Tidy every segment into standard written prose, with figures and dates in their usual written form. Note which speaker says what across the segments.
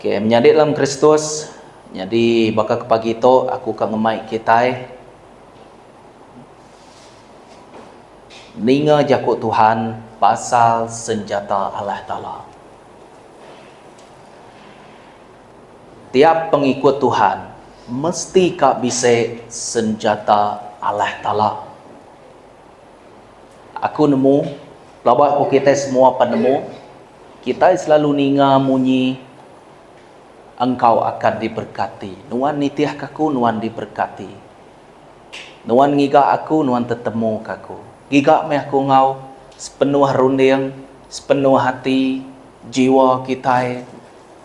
Speaker 1: Okay, menyadi dalam Kristus, nyadi baka ke pagi tu aku ka ngemai kitai ninga jaku Tuhan pasal senjata Allah Taala. Tiap pengikut Tuhan mesti ka bisi senjata Allah Taala. Aku nemu, pelaba ku kitai semua pan nemu, kitai selalu ninga munyi Engkau akan diberkati. Nuan nitihka aku, nuan diberkati. Nuan ngiga aku, nuan tetemuka aku. Giga meh aku enggau sepenuh runding, sepenuh ati, jiwa kitai,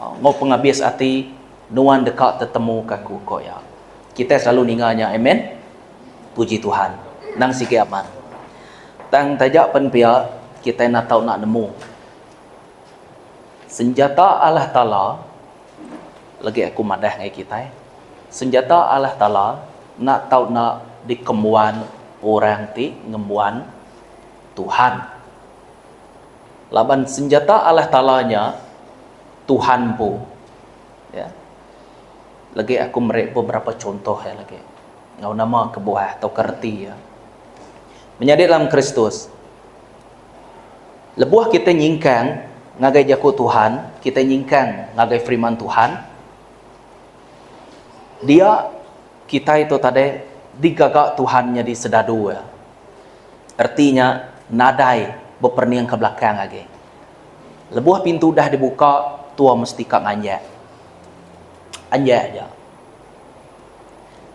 Speaker 1: enggau pengabis ati, nuan deka tetemuka aku, ku iya. Kitai selalu ninga nya, amen? Puji Tuhan. Nang sigi amat. Tang taja pen pia, kitai enda tau enda nemu. Senjata Allah Taala, legi aku madah ngagai kitai, senjata Allah Taala enda tau enda dikembuan orang ti ngembuan Tuhan. Laban senjata Allah Taala nya Tuhan empu. Ya. Legi aku meri beberapa contoh iya legi. Enggau nama kebuah tauka reti iya. Menyadi dalam Kristus, lebuh kitai nyingkang ngagai jaku Tuhan, kitai nyingkang ngagai firman Tuhan, dia kitai tu tadi digaga Tuhan nyadi sedadu iya. Reti nya nadai beperening ke belakang agi. Lebuh pintu udah dibuka, tua mesti ka nganjak. Anjak aja.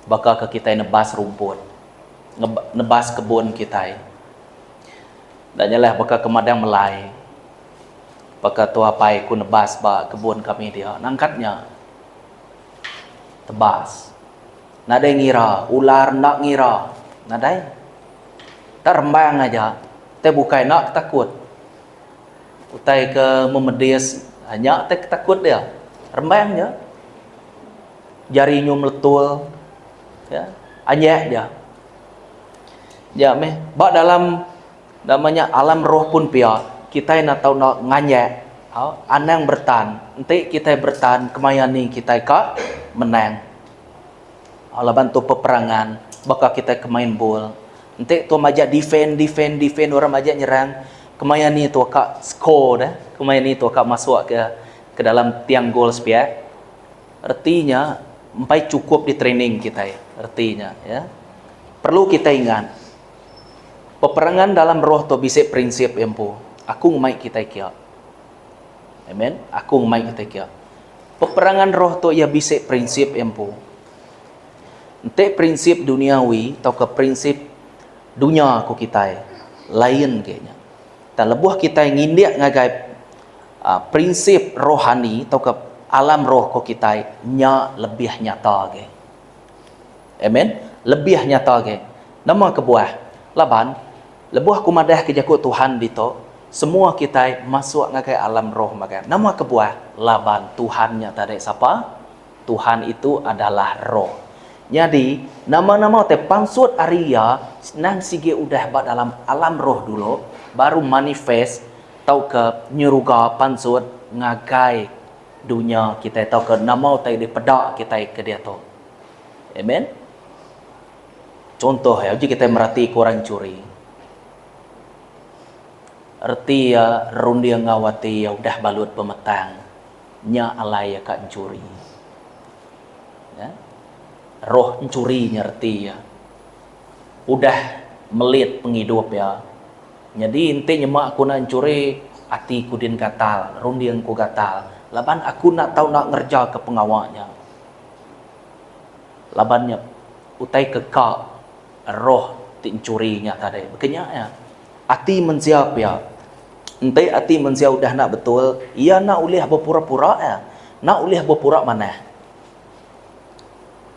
Speaker 1: Baka ke kitai nebas rumput, nebas kebun kitai. Enda nyalah baka ke madang melai. Baka tua apai ku nebas ba kebun kami dia. Nangkat nya. Tebas. Nadai ngira, ular enda ngira. Nadai. Tak rembang aja. Tai bukai enda takut. Utai ke memedis nya tai takut dia. Rembang nya. Jari nyu meletul ya anyak dia. Nya meh ba dalam nama nya alam roh pun pia kitai enda tau enda nganyak au anang beretan. Enti kitai beretan kemaya ni kitai ka menang. Laban tu peperangan baka kitai ke main bol. Enti tua majak defend defend defend orang majak nyerang kemaya ni tua ka score deh kemaya ni tua ka masuk ke ke dalam tiang gol sepiak. Reti nya empai chukup di training kitai reti nya ya. Perlu kitai ingat peperangan dalam roh tu bisi prinsip iya empu. Aku ngemai kitai kia. Amen. Aku ngemai kitai kia. Peperangan roh tu iya bisi prinsip iya empu. Enti prinsip duniawi tauka prinsip dunya ku kitai lain ge nya. Tang lebuh kitai ngindik ngagai prinsip rohani tauka alam roh ku kitai nya lebih nyata agi. Amen. Lebih nyata agi. Nama kebuah? Laban lebuh aku madah ke jaku Tuhan ditu, semua kitai masuk ngagai alam roh magang. Nama kebuah? Laban Tuhan nya tadi sapa? Tuhan itu adalah roh. Nyadi, nama-nama utai pansut ari Iya senang sigi udah ba dalam alam roh dulu, baru manifest tauka nyeruga pansut ngagai dunya kitai tauka nama utai dipeda kitai ke diatu. Amen. Chunto iya, uji kitai meratika orang enchuri. Reti iya runding enggau ati iya udah balut pemetang nya alai iya ka enchuri. Ya. Roh enchuri nya reti iya. Udah melit pengidup iya. Nyadi enti nyema aku enda enchuri, ati ku din gatal, runding ku gatal laban aku enda tau enda ngereja ke pengawa nya. Laban nya utai ke ka roh ti enchuri nya tadi. Baka nya iya. Ati mensia pia. Enti ati mensia udah enda betul, iya enda ulih bepura-pura iya. Enda ulih bepura manah.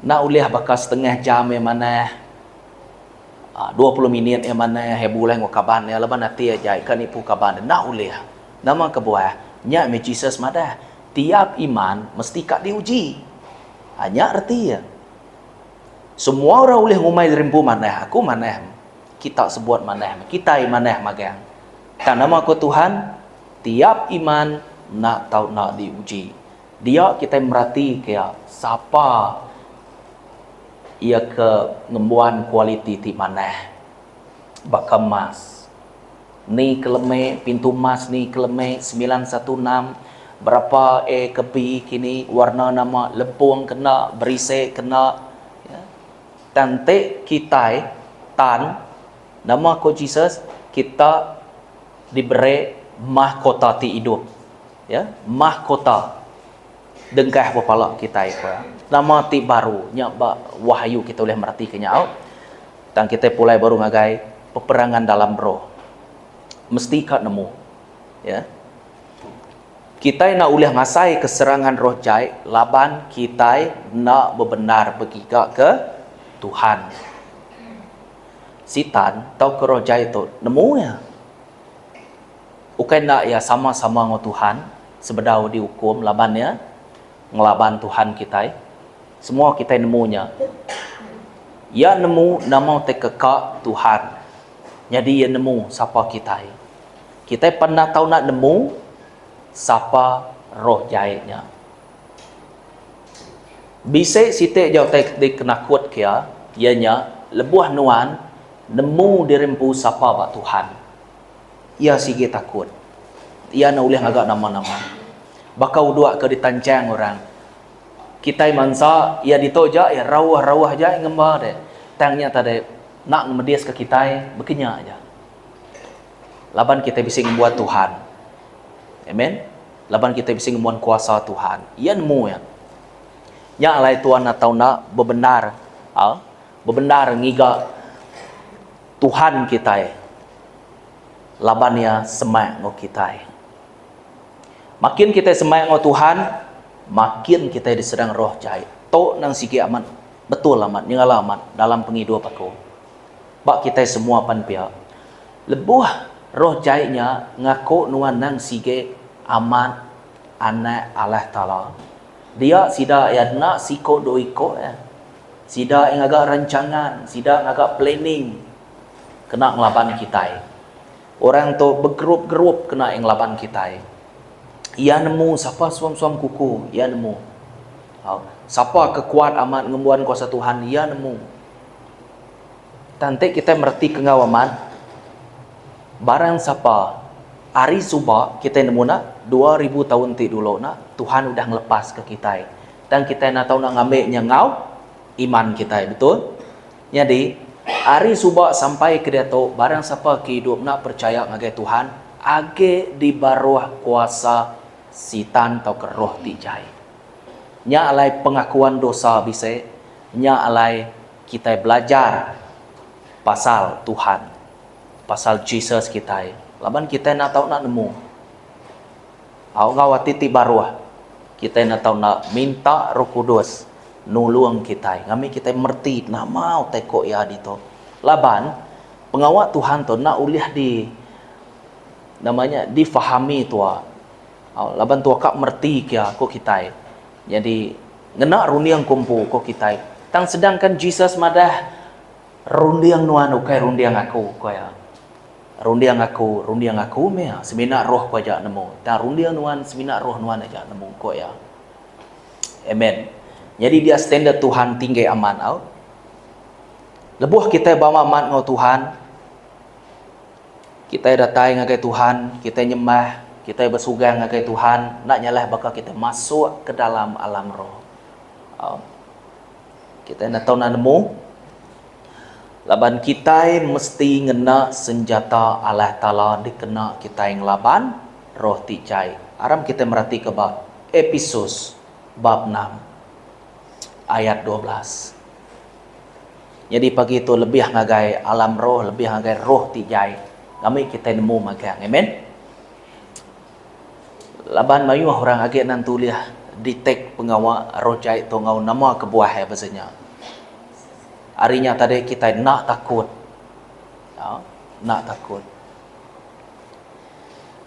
Speaker 1: Enda ulih baka setengah jam iya manah, 20 minit iya manah, iya begulai enggau kaban iya laban ati iya jai ka nipu kaban iya. Enda ulih. Nama kebuah? Nya meh Jesus madah, tiap iman mesti ka diuji. Ha, nya reti iya. Semua orang ulih ngumbai diri empu manah. Aku manah. Kita sebuat manah. Kitai manah magang. Tang nama ku Tuhan, tiap iman enda tau enda diuji. Dia kitai meratika iya sapa iya ke ngembuan kualiti ti manah baka emas. Ni ke lemi pintu emas ni ke lemi 916 berapa A ke B kini warna nama lempung kena berise kena. Tang enti kitai tan nama ko Jesus kita diberi mahkota ti idup. Ya, mahkota dengkah ba pala kitai ko ya. Nama ti baru nya ba wahyu kita ulih meratika nya au. Tang kitai pulai baru ngagai peperangan dalam roh. Mesti ka nemu. Ya. Kitai enda ulih ngasaika serangan roh jai laban kitai enda bebendar begigaka Tuhan. Sitan tauka roh jai tu nemu iya. Ukai enda iya sama-sama enggau Tuhan sebedau diukum laban iya ngelaban Tuhan kitai. Semua kitai nemu nya. Iya nemu nama utai ke ka Tuhan. Nyadi iya nemu sapa kitai. Kitai pan enda tau enda nemu sapa roh jai nya. Bisi siti ja utai ke dikenakut ke iya, iya nya lebuh nuan nemu diri empu sapa ba Tuhan. Iya sigi takut. Iya enda ulih ngaga nama-nama. Baka uduk ke ditanchang orang. Kitai mansa iya ditu aja, iya rauh-rauh aja ngemba deh. Tang nya tadi enda ngemediska kitai bekenya aja. Laban kitai bisi ngembuan Tuhan. Amen. Laban kitai bisi ngembuan kuasa Tuhan. Iya nemu iya. Nya alai tuan atau enda bebendar ha, bebendar ngiga Tuhan kitai laban iya semak enggau kitai. Makin kitai semak enggau Tuhan, makin kitai diserang roh jai. Tu nang sigi amat betul amat nyengala amat dalam pengidup aku. Ba kitai semua pan pia. Lebuh roh jai nya ngaku nuan nang sige amat anak Allah Taala. Dia sida iya enda siko dua iko iya. Sida iya ngaga rancangan, sida ngaga planning kena ngelaban kitai. Orang tu begerup-gerup kena iya ngelaban kitai. Iya nemu sapa suam-suam kuku, iya nemu. Sapa ke kuat amat ngembuan kuasa Tuhan, iya nemu. Tang enti kitai meretika enggau amat, barang sapa ari suba kitai nemu enda 2000 taun ti dulu enda Tuhan udah ngelepaska kitai. Tang kitai enda tau enda ngambi nya enggau iman kitai, betul? Nyadi, ari suba sampai ke diatu barang sapa ke idup enda perchaya ngagai Tuhan agi di baruh kuasa Sitan tauka roh ti jai. Nya alai pengakuan dosa bisi, nya alai kitai belajar pasal Tuhan, pasal Jesus kitai, laban kitai enda tau enda nemu. Au enggau ati ti baruh, kitai enda tau enda minta Roh Kudus nulung kitai ngambi kitai mereti nama utai ku iya ditu. Laban pengawa Tuhan tu enda ulih di nama nya difahami tua. Au laban tua ka mereti ke iya ku kitai. Nyadi ngena runding ku empu ko kitai. Tang sedangkan Jesus madah runding nuan ukai runding aku ko iya. Runding aku runding aku meh iya semina roh ku aja nemu tang runding nuan semina roh nuan aja nemu ko iya. Amen. Nyadi dia standard Tuhan tinggi amat au. Lebuh kitai ba amat enggau Tuhan Kitai datai ngagai Tuhan, kitai nyembah, kitai besugang ngagai Tuhan, enda nyalah baka kitai masuk ke dalam alam roh. Kitai enda tau enda nemu laban kitai mesti ngena senjata Allah Taala dikena kitai ngelaban roh ti jai. Aram kitai meratika ba Episus bab enam ayat 12. Nyadi pagi tu lebih ngagai alam roh, lebih ngagai roh ti jai. Ngambi kitai nemu magang. Amen. Laban mayuh orang agi nan tulih detect pengawa roh jai tu enggau nama kebuah iya pasal nya. Ari nya tadi kitai enda takut. Ha, enda takut.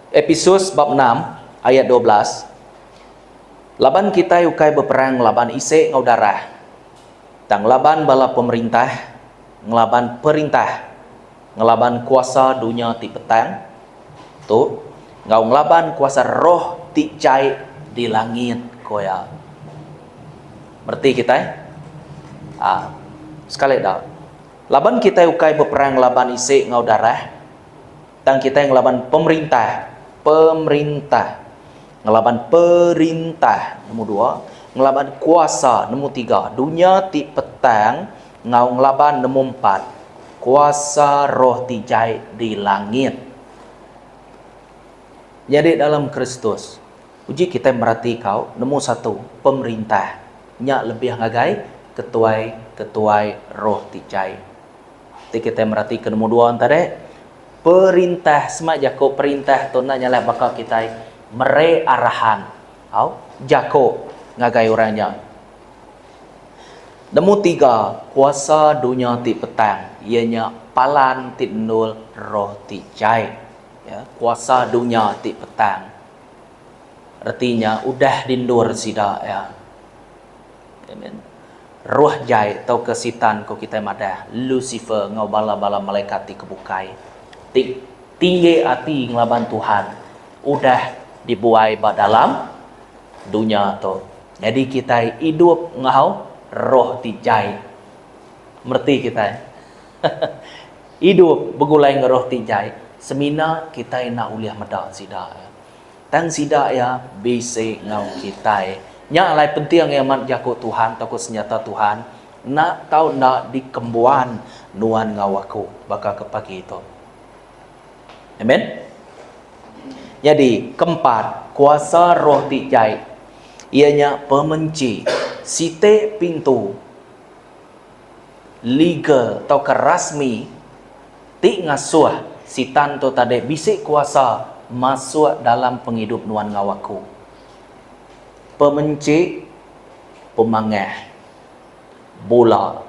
Speaker 1: Episus bab 6 ayat 12. Laban kitai ukai beperang ngelaban isi enggau darah. Tang ngelaban bala pemerintah, ngelaban perintah, ngelaban kuasa dunya ti petang tu, enggau ngelaban kuasa roh ti jai di langit, ko iya. Mereti kitai? Aa. Sekali da. Laban kitai ukai beperang ngelaban isi enggau darah, tang kitai ngelaban pemerintah, pemerintah. Ngelaban perintah, nombor dua, ngelaban kuasa, nombor tiga, dunya ti petang enggau ngelaban nombor empat, kuasa roh ti jai di langit. Nyadi dalam Kristus, uji kitai merati kau, nemu satu, pemerintah nya lebih ngagai ketuai-ketuai roh ti jai. Ti kitai merati ke nemu dua enta deh, perintah sema jaku perintah tu enda nyalah baka kitai meri arahan au jaku ngagai orang nya. Nemu tiga, kuasa dunya ti petang iya nya palan ti endul roh ti jai. Ya, kuasa dunya ti petang. Reti nya udah dindur sida ya. Amen. Roh jai tauka sitan ko kitai madah Lucifer enggau bala-bala malaikat ti kebukai ti tinggi ati ngelaban Tuhan udah dibuai ba dalam dunya tu. Nyadi kitai idup enggau roh ti jai. Mereti kitai. Idup begulai enggau roh ti jai semina kitai enda ulih meda sida iya. Tang sida iya bisi enggau kitai. Nya alai penting iya amat jaku Tuhan tauka senyata Tuhan enda tau enda dikembuan nuan enggau aku baka ke pagi tu. Amen. Nyadi keempat, kuasa roh ti jai iya nya pemenchi siti pintu. Legal tauka rasmi ti ngasuh Sitan tu tadi bisi kuasa masuk dalam pengidup nuan enggau aku. Pemenchi, pemangah, bula,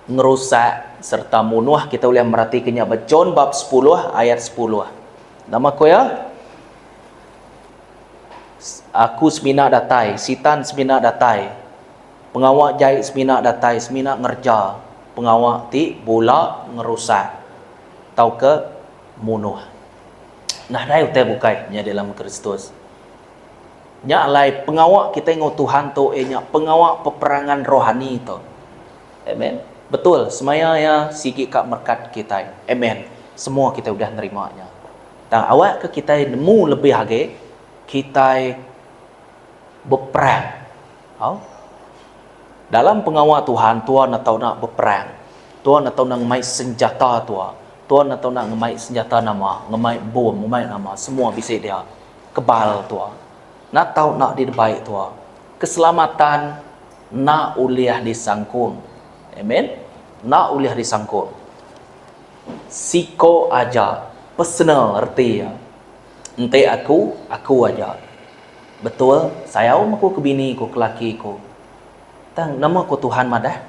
Speaker 1: ngerusak sereta munuh kita ulih meratika nya ba John bab sepuluh ayat sepuluh. Nama ku iya? Aku semina datai, Sitan semina datai. Pengawa jai semina datai semina ngereja pengawa ti bula ngerusak tauka munuh. Nadai utai bukai nya dalam Kristus. Nya alai pengawa kitai enggau Tuhan tu iya nya pengawa peperangan rohani tu. Amen. Betul semaya iya sigi ka merekat kitai. Amen. Semua kitai udah nerima nya. Tang awakka kitai nemu lebih agi kitai beperang. Au. Dalam pengawa Tuhan, tua enda tau enda beperang. Tua enda tau enda ngemai senjata tua. Tua enda tau enda ngemai senjata nama, ngemai bom, ngemai nama, semua bisi dia. Kebal tua. Enda tau enda didebai tua. Keselamatan enda ulih disangkung. Amen. Enda ulih disangkung. Siko aja personal reti iya. Enti aku, aku aja. Betul, sayau meh ku ke bini ku, ke laki ku. Tang nama ku Tuhan madah?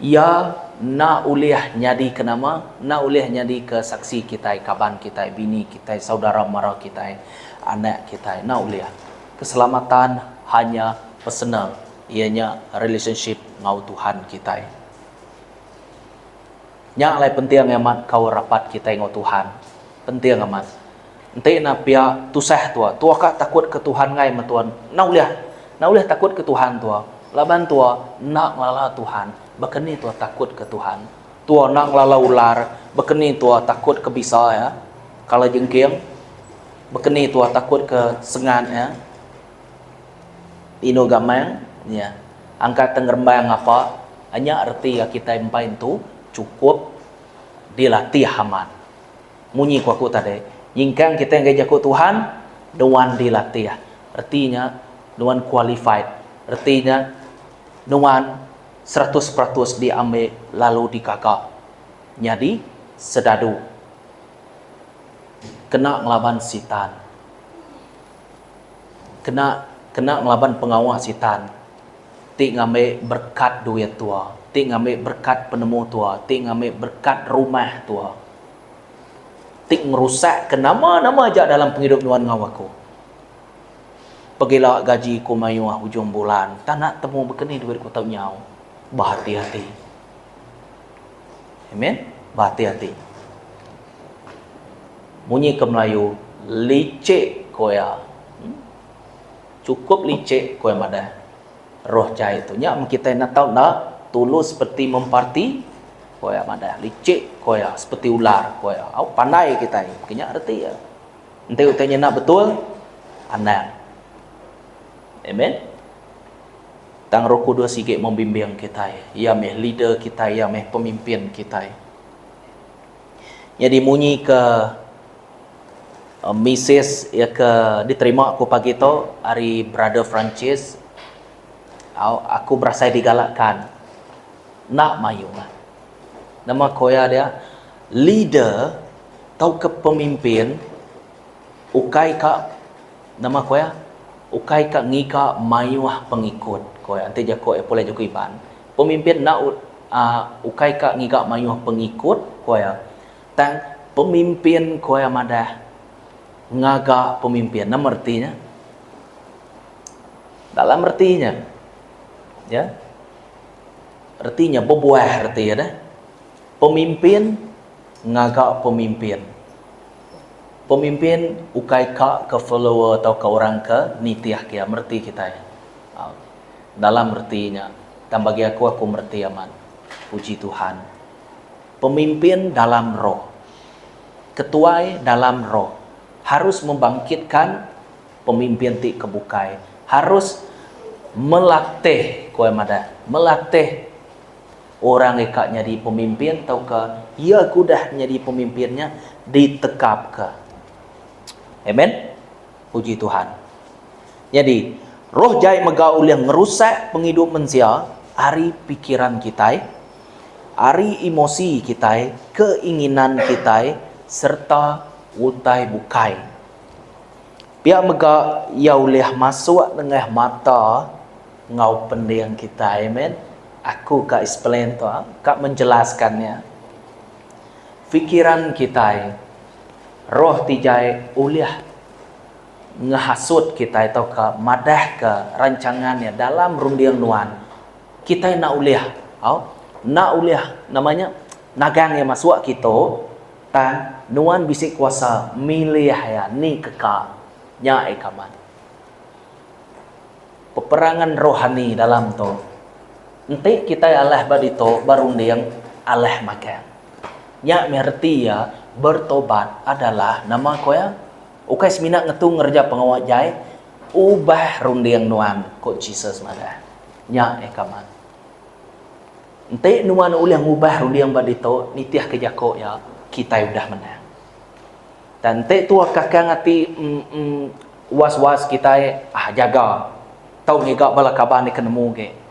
Speaker 1: Iya enda ulih nyadika nama, enda ulih nyadika saksi kitai, kaban kitai, bini kitai, saudara mara kitai, anak kitai, enda ulih. Keselamatan hanya personal, iya nya relationship enggau Tuhan kitai. Nya alai penting amat kaul rapat kitai enggau Tuhan. Penting amat. Enti enda pia, tusah tua. Tua ka takut ke Tuhan enggai meh tua. Enda ulih. Enda ulih takut ke Tuhan tua. Laban tua enda ngelala Tuhan, baka ni tua takut ke Tuhan? Tua enda ngelala ular, baka ni tua takut ke bisa iya? Kala jengking, baka ni tua takut ke sengat iya? Inu gamang, iya. Angkat tengerembang ngapa, nya reti iya kitai empai entu chukup dilatih amat. Munyi ku aku tadi, nyingkang kitai ngagai jaku Tuhan, nuan dilatih. Reti nya nuan qualified. Reti nya nuan 100% diambi lalu digaga nyadi sedadu kena ngelaban Sitan. Kena kena ngelaban pengawa Sitan ti ngambi berekat duit tua, ti ngambi berekat penemu tua, ti ngambi berekat rumah tua, ti ngerusakka nama-nama aja dalam pengidup nuan enggau aku. Pegila gaji ku mayuh ujung bulan, tang enda temu baka ni duit ku tau nyau. Behati-hati. Amen. Behati-hati. Munyi ke Melayu. Licik ko iya. Chukup licik ko iya madah. Roh jai tu. Nya meh kitai enda tau enda tulus seperti memparti ko iya madah. Licik ko iya seperti ular ko iya. Au pandai kitai. Nya reti iya. Enti utai nya enda betul, anang. Amen. Tang Roh Kudus sigi membimbing kitai. Iya meh leader kitai, iya meh pemimpin kitai. Nyadi munyi ke eh, misis iya ke diterima aku pagi tu ari Brother Francis, aku berasai digalakkan. Enda mayuh. Nama ko iya dia, leader tauka pemimpin ukai ka nama ko iya ukai ka ngiga mayuh pengikut ko iya enti jaku iya pulai jaku Iban pemimpin enda uhh ukai ka ngiga mayuh pengikut ko iya tang pemimpin ko iya madah ngaga pemimpin nama reti nya dalam reti nya ya reti nya bebuah reti iya deh pemimpin ngaga pemimpin. Pemimpin ukai ka ke follower tauka orang ke nitih ke iya mereti kitai. Dalam reti nya tang bagi aku aku mereti amat. Puji Tuhan. Pemimpin dalam roh. Ketuai dalam roh harus membangkitkan pemimpin ti ke bukai. Harus melatih ku iya madah melatih Orang ke ka nyadi pemimpin tauka iya ke udah nyadi pemimpin nya ditekapka. Amen. Puji Tuhan. Nyadi, roh jai mega ulih ngerusak pengidup mensia ari pikiran kitai, ari emosi kitai, keinginan kitai sereta utai bukai. Pia mega iya ulih masuk nengah mata enggau pending kitai amen. Aku ka explain tu ka menjelaskan nya. Fikiran kitai roh ti jai ulih ngehasut kitai tauka madahka rancangan iya dalam runding nuan. Kitai enda ulih au enda ulih nama nya nagang iya masuk kitu tang nuan bisi kuasa milih iya ni ke ka nya ai kaban. Peperangan rohani dalam tu. Enti kitai alah ba ditu ba runding alah magang. Nya meh reti iya bertobat adalah nama ko iya ukai semina ngetu ngereja pengawa jai ubah runding nuan ko Jesus madah. Nya meh kaban. Enti nuan ulih ngubah runding ba ditu nitihka jako iya kitai udah menang. Tang enti tua kakang ati emm was-was kitai ah jaga tau ngiga bala kaban deka nemu agi.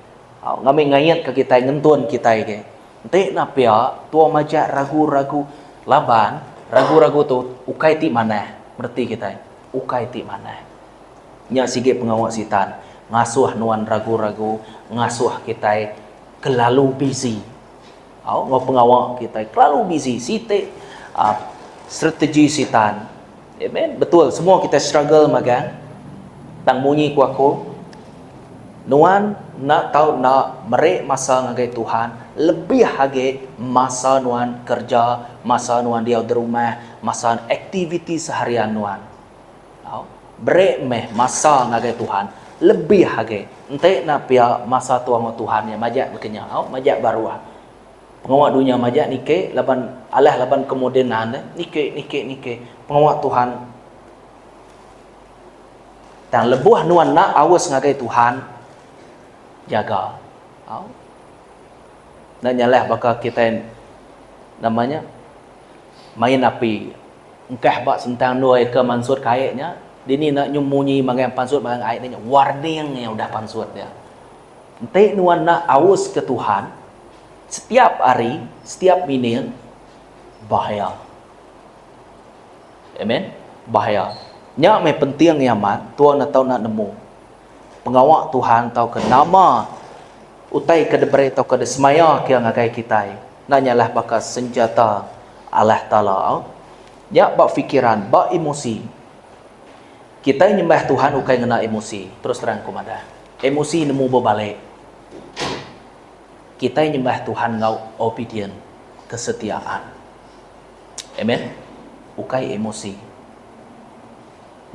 Speaker 1: Au ngambi ngait ka kitai ngentun kitai agi. Enti enda pia tua majak ragu-ragu laban ragu-ragu tu ukai ti manah mereti kitai ukai ti manah. Nya sigi pengawa sitan ngasuh nuan ragu-ragu ngasuh kitai kelalu busy. Au enggau pengawa kitai kelalu busy siti uhh strategi sitan. Amen. Betul semua kitai struggle magang tang munyi ku aku nuan enda tau enda meri masa ngagai Tuhan lebih agi masa nuan kerja, masa nuan diau derumah, masa aktiviti seharian nuan. Au, beri meh masa ngagai Tuhan lebih agi. Enti enda pia masa tua enggau Tuhan nya majak baka nya, au majak baruh. Pengawa dunya majak niki laban alah laban kemodenan deh, niki niki niki pengawa Tuhan. Tang lebuh nuan enda aus ngagai Tuhan, jaga. Au. Enda nyalah baka kitai nama nya main api. Engkah ba sentang endur iya ke mansut ke ai nya, dini enda nyu munyi magang pansut magang ai nya, warning iya udah pansut dia. Enti nuan enda aus ke Tuhan, setiap hari, setiap minit, bahaya. Amen. Bahaya. Nya meh penting iya amat, tuan enda tau enda nemu. Pengawa Tuhan tauka nama utai ke diberi tauka disemaya ke ngagai kitai, enda nyalah baka senjata Allah Taala. Nya ba fikiran, ba emosi. Kitai nyembah Tuhan ukai ngena emosi, terus terang ku madah. Emosi nemu bebalik. Kitai nyembah Tuhan enggau obedient, kesetiaan. Amen. Ukai emosi.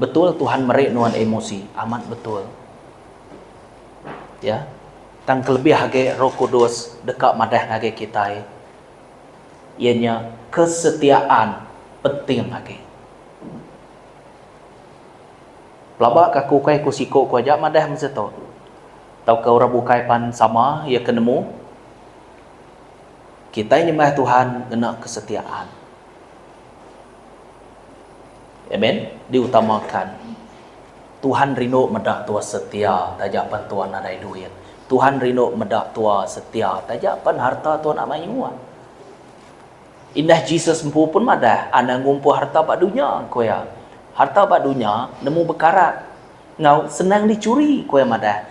Speaker 1: Betul Tuhan meri nuan emosi, amat betul. Ya. Tang kelebih agi Roh Kudus deka madah ngagai kitai iya nya kesetiaan penting agi. Pelaba ka aku ukai ku siku ku aja madah mesti tu. Tauka orang bukai pan sama iya ke nemu kitai nyembah Tuhan ngena kesetiaan. Amen. Diutamakan. Tuhan rindu meda tua setia taja pan tua nadai duit. Tuhan rindu meda tua setia taja pan harta tua enda mayuh. Indah Jesus empu pun madah, Anang ngumpul harta ba dunya, ku iya. Harta ba dunya nemu bekarat enggau senang dichuri, ku iya madah.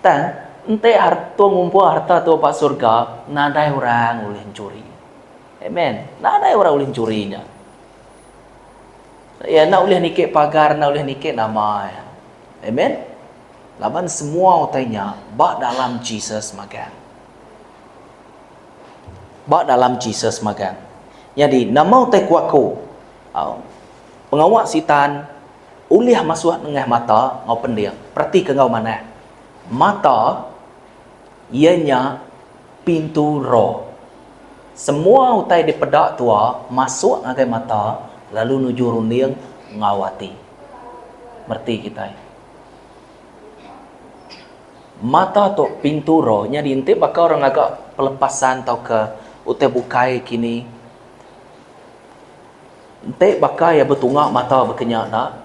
Speaker 1: Tang, enti tua ngumpul harta tua ba surga, nadai orang ulih enchuri. Amen. Nadai orang ulih enchuri nya. Iya enda ulih niki pagar, enda ulih niki nama iya. Amen. Laban semua utai nya ba dalam Jesus magang. Ba dalam Jesus magang. Nyadi, nama utai ku aku? Au. Pengawa Sitan ulih masuh nengah mata enggau pending. Peratika enggau manah. Mata iya nya pintu roh. Semua utai dipeda tua masuk ngagai mata lalu nuju runding enggau ati. Mereti kitai. Mata tu pintu roh nyadi enti baka orang ngaga pelepasan tauka utai bukai kini enti baka iya betunga mata baka nya enda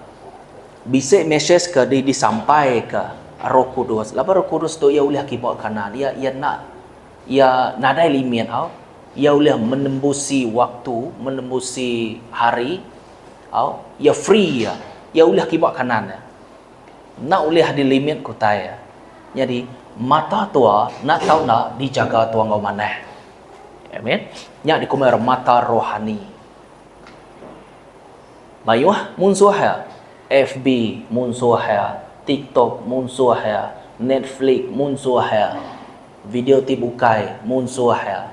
Speaker 1: bisi mesej ke disampaika Roh Kudus laban Roh Kudus tu iya ulih kiba kanan iya iya enda Iya nadai limit au. Iya ulih menembusi waktu, menembusi hari au. Iya free iya. Iya ulih kiba kanan iya. Enda ulih dilimit ke utai iya. Nyadi mata tua enda tau enda dijaga tua enggau manah. Amen. Nya dikumbai orang mata rohani. Mayuh munsuh iya. FB munsuh iya, TikTok munsuh iya, Netflix munsuh iya. Video ti bukai munsuh iya.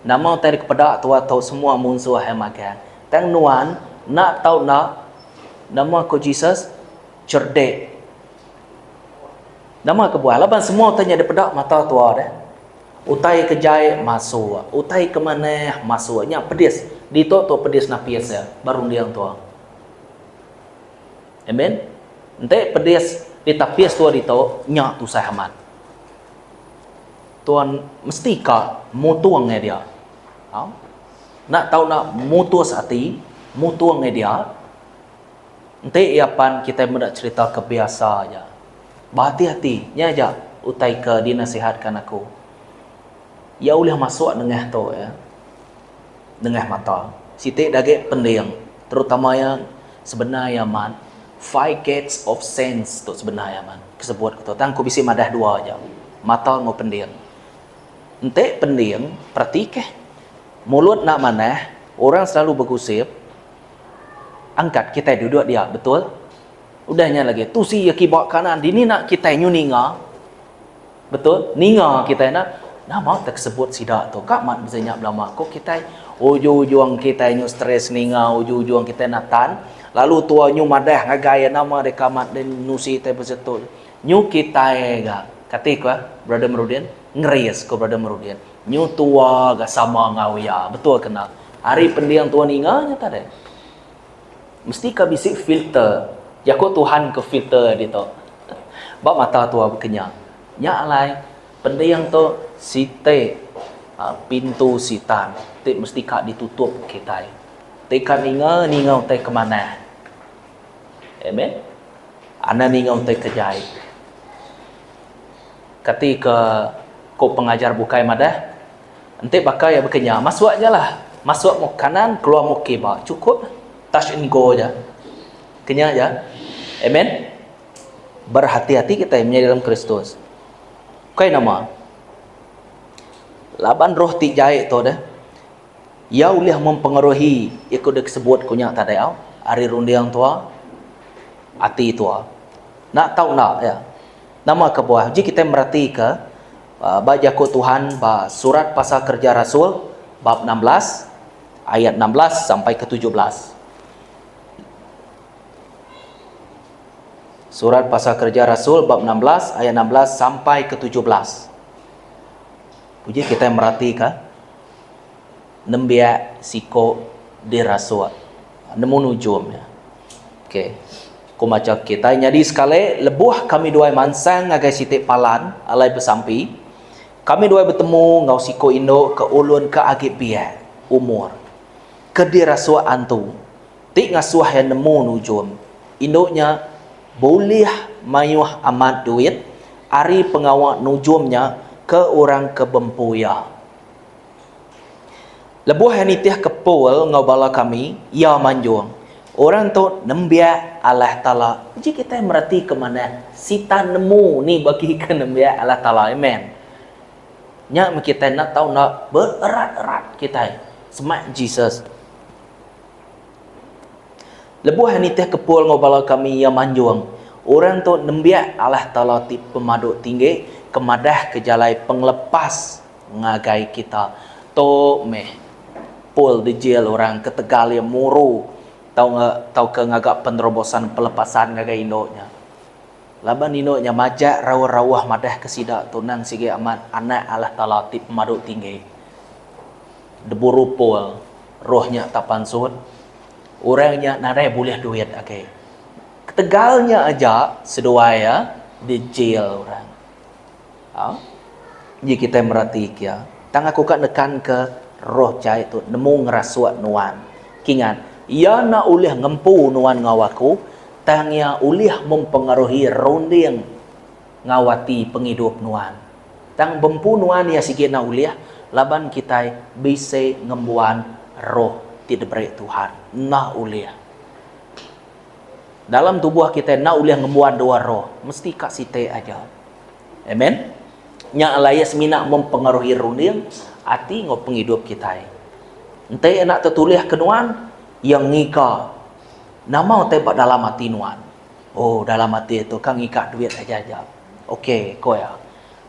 Speaker 1: Nama utai dikepeda tua tu semua munsuh iya magang. Tang nuan enda tau enda nama ku Jesus cerdik. Nama kebuah laban semua utai nya dipeda mata tua deh. Utai ke jai masuk, utai ke manah masuk. Nya pedis. Ditu tu pedis napis iya ba runding tua. Amen. Enti pedis ditapis tua ditu nya tusah amat. Tuan mesti ka mutung ngai dia. Au. Enda tau enda mutus ati mutung ngai dia. Enti iya pan kitai meda cherita ke biasa aja. Behati-hati nya aja utai ke dinasihatkan aku. Iya ulih masuk nengah tu iya. Nengah mata. Siti da agi pending terutama iya sebenar iya amat five gates of sense tu sebenar iya amat ke sebut ku tu. Tang ku bisi madah dua aja. Mata enggau pending. Enti pending perati keh mulut enda manah orang selalu begusip angkat kitai duduk dia betul. Udah nya lagi tusi iya kiba kanan dini enda kitai nyu ninga betul ninga kitai enda nama te sebut sida tu ka amat bisi nya belama ko kitai ujung ujung kitai nyu stress ninga ujung ujung kitai enda tan lalu tua nyu madah ngagai iya nama deka amat nusi tai bisi tu. Nyu kitai ga, kati ku Brother Merudin, ngeris ku Brother Merudin. Nyu tua ga sama enggau iya. Betul ke enda? Ari pending tua ninga nya tadi. Mesti ka bisi filter. Jaku Tuhan ke filter ditu. Ba mata tua baka nya. Nya alai pending tu siti pintu sitan ti mesti ka ditutup kitai. Ti ka ninga, ninga utai ke manah. Amen. Anang ninga utai ke jai. Kati ke ko pengajar bukai madah, enti baka iya baka nya, masuk aja lah. Masuk mu kanan, keluar mu kiba. Cukup. Touch and go aja. Kenya aja. Amen. Berhati-hati kitai menyadi dalam Kristus. Ukai nama. Laban roh ti jai tu deh. Iya ulih mempengaruhi iya ke udah disebut ku nya tadi au ari runding tua ati tua. Enda tau enda iya. Nama kebuah uji kitai meratika ba jaku Tuhan ba surat pasal kereja rasul bab 16 ayat 16 sampai ke 17. Surat pasal Kereja Rasul bab 16 ayat 16 sampai ke 17. Uji kitai meratika nembiak siko dirasuk nemu nujum nya. Okey. Ku macha kitai nyadi sekali lebuh kami duai mansang ngagai siti palan alai besampi, kami duai betemu enggau siko indu ke ulun ke agi biak umur ke dirasuk antu ti ngasuh iya nemu nujum. Indu nya bulih mayuh amat duit ari pengawa nujum nya ke orang ke bempu iya. Lebuh iya nitihka Paul enggau bala kami, iya manjung, Orang tu nembiak Allah Taala. Uji kitai meretika manah, Sitan nemu ni bagi ke nembiak Allah Taala. Amen. Nya meh kitai enda tau enda beerat-erat kitai semak Jesus. Lebuh iya nitihka Paul enggau bala kami, iya manjung, Orang tu nembiak Allah Taala ti Pemadu Tinggi ke madahka jalai pengelepas ngagai kita. Tu meh Paul dijil orang ketegal iya muru tauka ngaga penerobosan pelepasan ngagai indu nya. Laban indu nya majak rauh-rauh madahka sida tu endang sigi amat Anak Allah Taala ti Pemadu Tinggi. Deburu Paul, roh nya tak pansut. Orang nya nadai bulih duit agi. Ketegal nya aja seduai iya dijil orang. Ha? Ji kitai merati kia. Tang aku ka nekan ke roh jai tu nemu ngerasuk nuan. Kingat, iya enda ulih ngempu nuan enggau aku, tang iya ulih mempengaruhi runding enggau ati pengidup nuan. Tang bempu nuan iya sigi enda ulih laban kitai bisi ngembuan roh ti diberi Tuhan. Enda ulih. Dalam tubuh kitai enda ulih ngembuan dua roh, mesti ka siti aja. Amen. Nya alai iya semina mempengaruhi runding, ati enggau pengidup kitai. Enti enda tetulihka nuan, iya ngiga nama utai ba dalam ati nuan. Oh, dalam ati tu ka ngiga duit aja-aja. Okey, ko iya.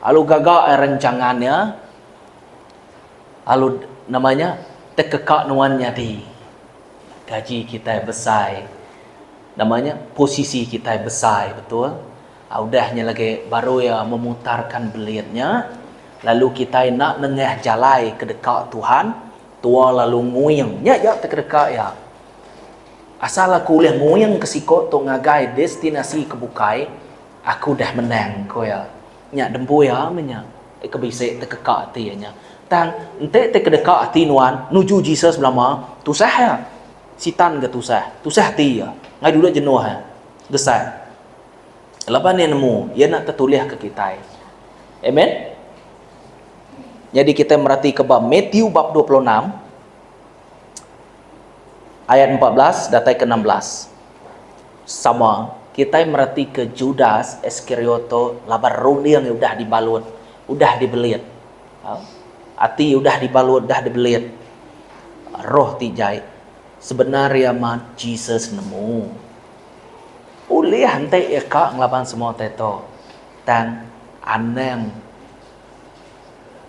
Speaker 1: Lalu gaga iya rencangan iya, lalu nama nya tekeka nuan nyadi. Gaji kitai besai. Nama nya posisi kitai besai betul. Udah nya lagi baru iya memutarkan belit nya, lalu kitai enda nengah jalai ke deka Tuhan, tua lalu nguing. Nya ja ti kedeka iya. Asal aku ulih nguing ke siko tu ngagai destinasi ke bukai, aku udah menang, ku iya. Nya dempu iya meh nya ke bisi tekeka ati iya nya. Tang enti ti kedeka ati nuan nuju Jesus belama, tusah iya. Sitan ga tusah. Tusah ati iya. Ngai duduk jenuh iya. Gesai. Laban iya nemu, iya enda tetulihka kitai. Amen. Nyadi kitai meratika ba Matthew bab 26 ayat 14 datai ke 16. Sama, kitai meratika Judas Iskariot tu laban runding iya udah dibalut, udah dibelit. Ha? Ati udah dibalut, udah dibelit. Roh ti jai. Sebenar iya amat Jesus nemu. Ulih enti iya ka ngelaban semua utai tu. Tang anang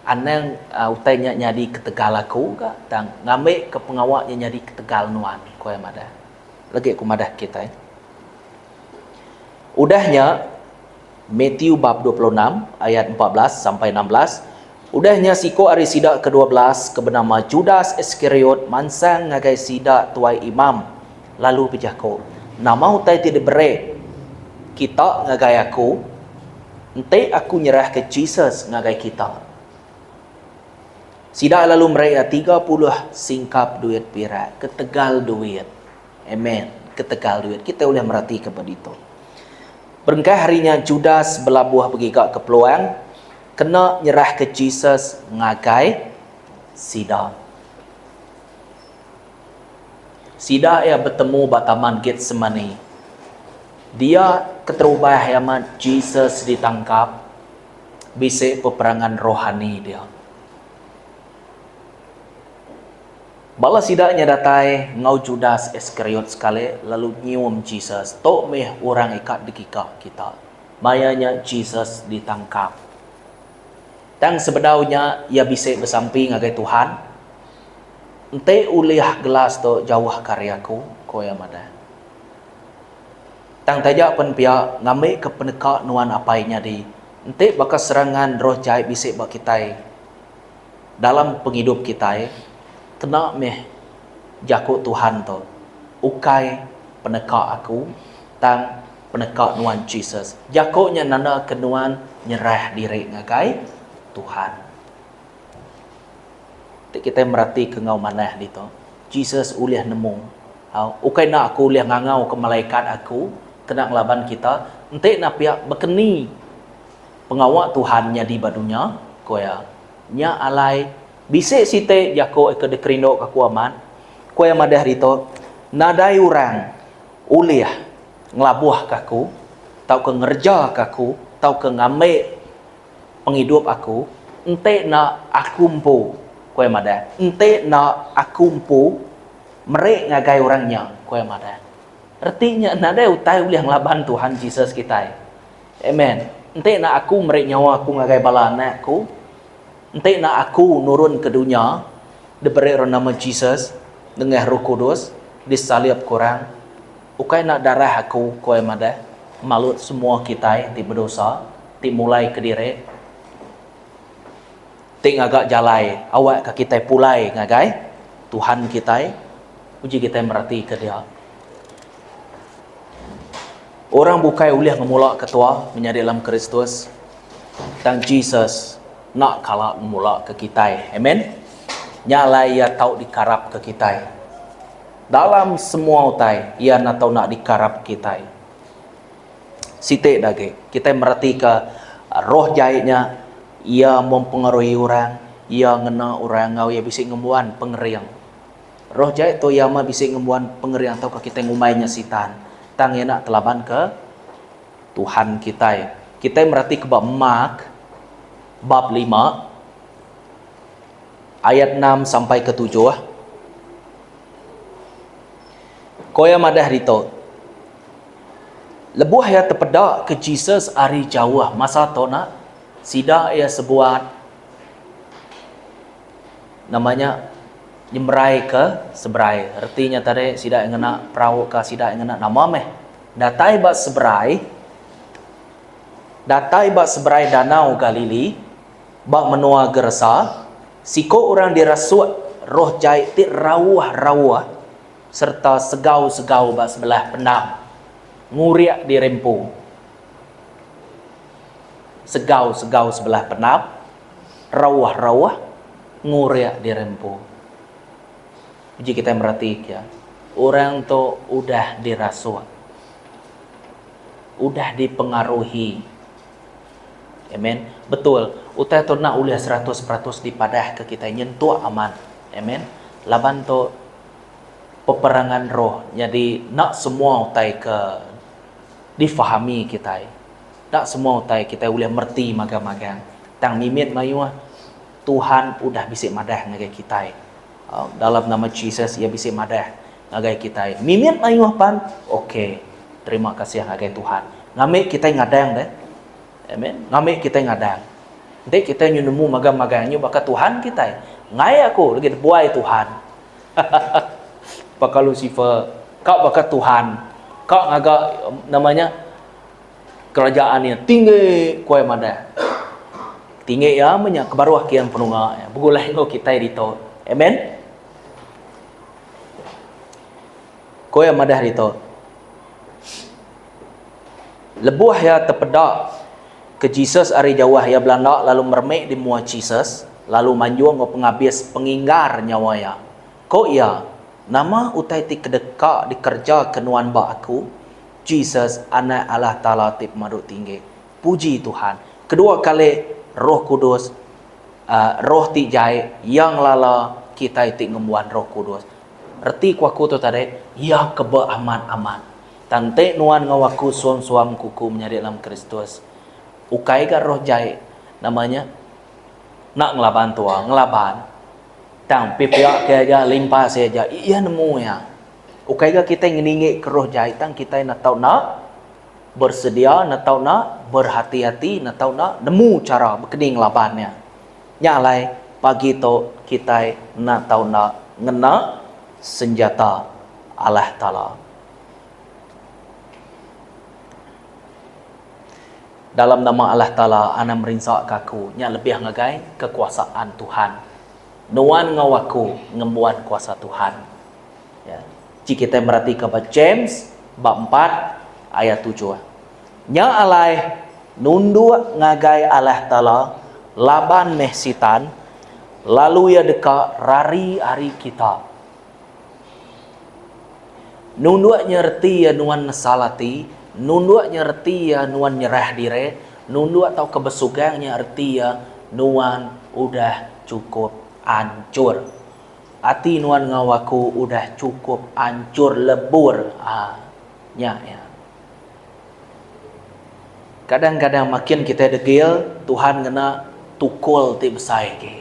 Speaker 1: anang utai nya nyadi ketegal aku ga tang ngambika pengawa nya nyadi ketegal nuan, ku iya madah. Legi aku madah kitai. Udah nya Matthew bab 26 ayat 14 sampai 16, Udah nya siko ari sida ke 12 ke benama Judas Iskariot mansang ngagai sida tuai imam lalu bejaku, Nama utai ti diberi kita ngagai aku enti aku nyerahka Jesus ngagai kita? Sida lalu meri iya 30 singkap duit pirak ketegal duit. Amen. Ketegal duit. Kita ulih meratika ba ditu. Berengkah ari nya Judas belabuh begigaka peluang kena nyerahka Jesus ngagai sida. Sida iya betemu ba Taman Getsemani. Dia keterubah iya amat Jesus ditangkap bisi peperangan rohani dia. Bala sida nya datai enggau Judas Iskariot sekali lalu nyium Jesus. Tu meh orang ika dikika kita. Maya nya Jesus ditangkap. Tang sebedau nya iya bisi besampi ngagai Tuhan, Enti ulih gelas tu jauhka ari aku, ku iya madah. Tang taja pen pia ngambika peneka nuan apai nyadi enti baka serangan roh jai bisi ba kitai dalam pengidup kitai kena meh jaku Tuhan tu ukai peneka aku tang peneka nuan Jesus. Jaku nya nandaka nuan nyerah diri ngagai Tuhan. Ti kitai meratika enggau manah ditu, Jesus ulih nemu. Ukai enda aku ulih ngangauka malaikat aku kena ngelaban kita, enti enda pia bekeni pengawa Tuhan nyadi ba dunya, ku iya. Nya alai bisi siti jaku ke dikerinduka aku amat, ku iya madah ditu, nadai orang ulih ngelabuhka aku tauka ngerejaka aku tauka ngambi pengidup aku enti enda aku empu, ku iya madah. Enti enda aku empu meri ngagai orang nya, ku iya madah. Reti nya nadai utai ulih ngelaban Tuhan Jesus kitai. Amen. Enti enda aku meri nyawa aku ngagai bala anak aku, enti enda aku nurun ke dunya diberi orang nama Jesus nengah Roh Kudus disalib ke orang, ukai enda darah aku, ku iya madah, malut semua kitai ti bedosa. Ti mulai kediri, ti ngaga jalai awakka kitai pulai ngagai Tuhan kitai, uji kitai meratika dia. Orang bukai ulih ngemulaka tua menyadi dalam Kristus, tang Jesus enda kala ngemulaka kitai. Amen. Nya alai iya tau dikarapka kitai. Dalam semua utai, iya enda tau enda dikarap kitai. Siti da agi, kitai meretika roh jai nya iya mempengaruhi orang, iya ngena orang enggau iya bisi ngembuan pengering. Roh jai tu iya meh bisi ngembuan pengering tauka kitai ngumbai nya sitan. Tang iya enda telaban ke Tuhan kitai. Kitai meretika ba Mark bab lima ayat enam sampai ke tujuh. Ko iya madah ditu. Lebuh iya tepeda ke Jesus ari jauh masa tu nya, sida iya sebuat nama nya nyemerai ke seberai. Reti nya tadi sida iya ngena perau ka sida iya ngena nama meh. Datai ba seberai, datai ba seberai Danau Galili ba menua Gerasa, siku orang dirasuk roh jai ti rauh-rauh. Sereta segau-segau ba sebelah pendam ngurik diri empu. Segau-segau sebelah pendam, rauh-rauh ngurik diri empu. Uji kitai meratika, orang tu udah dirasuk, udah dipengaruhi. Amen. Betul, utai tu enda ulih 100% dipadahka kitai nyentuk amat. Amen. Laban tu peperangan roh nyadi enda semua utai ke difahami kitai. Enda semua utai kitai ulih mereti magang-magang. Tang mimit mayuh Tuhan udah bisi madah ngagai kitai. Dalam nama Jesus iya bisi madah ngagai kitai. Mimit mayuh pan ok. Terima kasih ngagai Tuhan. Ngambi kitai ngadang deh. Amen. Ngambi kitai ngadang. Enti kitai nyu nemu magang-magang nyu baka Tuhan kitai. Ngai aku lagi dibuai Tuhan. Baka Lucifer, ka baka Tuhan, ka ngaga nama nya kerajaan iya tinggi ku iya madah. Tinggi iya meh nya ke baruh kian penunga iya begulai enggau kitai ditu. Amen. Ku iya madah ditu. Lebuh iya tepeda ke Jesus ari jauh iya belanda lalu meremik di mua Jesus, lalu manjung enggau pengabis penginggar nyawa iya. Ko iya, Nama utai ti kedeka dikereja ke nuan ba aku, Jesus, Anak Allah Taala ti Pemadu Tinggi? Puji Tuhan! Kedua kali Roh Kudus, roh ti jai, iya ngelala kitai ti ngembuan Roh Kudus. Reti ku aku tu tadi, iya ke beamat-amat. Tang enti nuan enggau aku suam-suam kuku menyadi dalam Kristus, ukai ga roh jai nama nya enda ngelaban tua, ngelaban. Tang pi pia ke aja limpas iya aja, iya nemu iya. Ukai ga kitai ngeningi ke roh jai tang kitai enda tau enda bersedia, enda tau enda berhati-hati, enda tau enda nemu chara bekeni ngelaban iya. Nya alai pagi tu kitai enda tau enda ngena senjata Allah Taala. Dalam nama Allah Taala anang merinsa ka aku nya lebih ngagai kekuasaan Tuhan. Nuan enggau aku ngembuan kuasa Tuhan. Ya. Ji kitai meratika ba James ba empat ayat tujuh. Nya alai nunduk ngagai Allah Taala laban meh Sitan lalu iya deka rari ari kita. Nunduk nya reti iya nuan nesal ati, nunduk nya reti iya nuan nyerah diri, nunduk tauka besugang nya reti iya nuan udah chukup anchur. Ati nuan enggau aku udah chukup anchur lebur. Aa nya iya. Kadang-kadang makin kitai degil, Tuhan ngena tukul ti besai agi.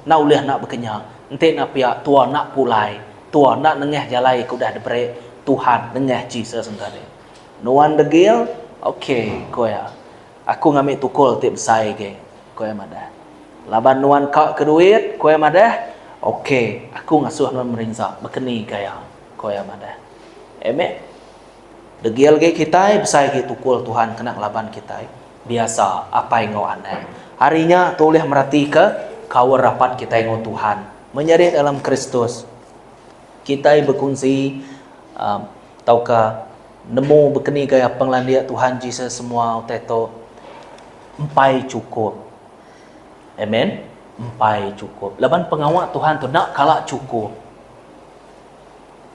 Speaker 1: Enda ulih enda bekenya, enti enda pia tua enda pulai, tua enda nengah jalai ke udah diberi Tuhan nengah Jesus engka deh. Nuan degil? Ok, ku iya. Aku ngambi tukul ti besai agi, ku iya madah. Laban nuan ka ke duit, ku iya madah, ok, aku ngasuh nuan merinsa bekeni gaya, ku iya madah. Amen. Degil agi kitai, besai agi tukul Tuhan kena ngelaban kitai. Biasa, apai enggau anak. Ari nya, tu ulih meratika kaul rapat kitai enggau Tuhan. Menyadi dalam Kristus, kitai bekunsi uhh tauka nemu bekeni gaya pengelandik Tuhan Jesus semua utai tu empai chukup. Amen. Empai chukup. Laban pengawa Tuhan tu enda kala chukup.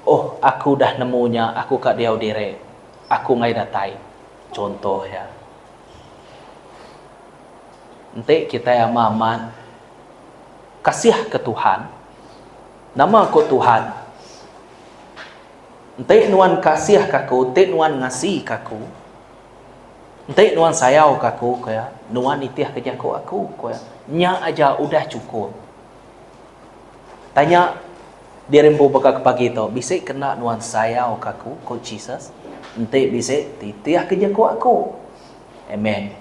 Speaker 1: Oh, aku udah nemu nya, aku ka diau diri. Aku enggai datai. Chunto iya. Enti kitai amat amat kasih ke Tuhan, nama ku Tuhan? Enti nuan kasih ke aku, enti nuan ngasi ke aku, enti nuan sayau ke aku, ku iya, nuan nitih ke jaku aku, ku iya. Nya aja udah chukup. Tanya diri empu baka ke pagi tu, Bisi kena nuan sayau ke aku? Ku Jesus. Enti bisi, titih ke jaku aku. Amen.